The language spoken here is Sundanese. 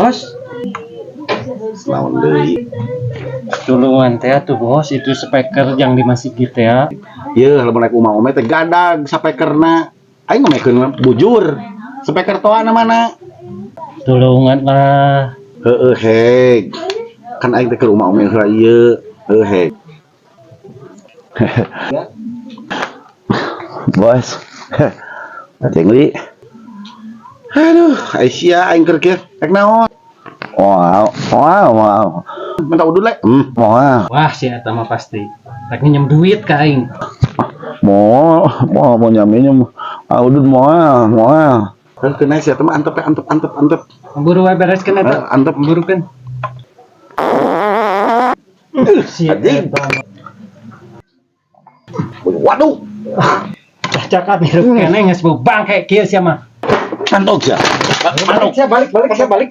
Bos. Naon deui? Tulungan teh tuh, Bos, itu speaker yang di masjid gitu ya. Yeuh, lamun naik umah-umah teh gadag speakerna. Aing ngomekeun bujur. Speaker toa na mana? Tulungan lah. Heeh, heg. Kan aing teh keur umah-umah heula ieu. Heuh, heg. Bos. Cengli. Aduh, Aisyah aing keur kieu. Rek naon? Wow. Minta udud le. Wow. Wah, si eta mah pasti. Rek nginjem duit ka aing. Mau mau mau nyaminnya ah, udud mau mau. Kan kena sia teh mah antep antep antep antep. Buru wae bereskeun eta. Eh, antep. Burukeun. Si Anjing. eta mah. Waduh, Cakap hirup keneh geus bau bangke kieu sia mah. Mantap sia. Balik sia, balik, balik sia, balik.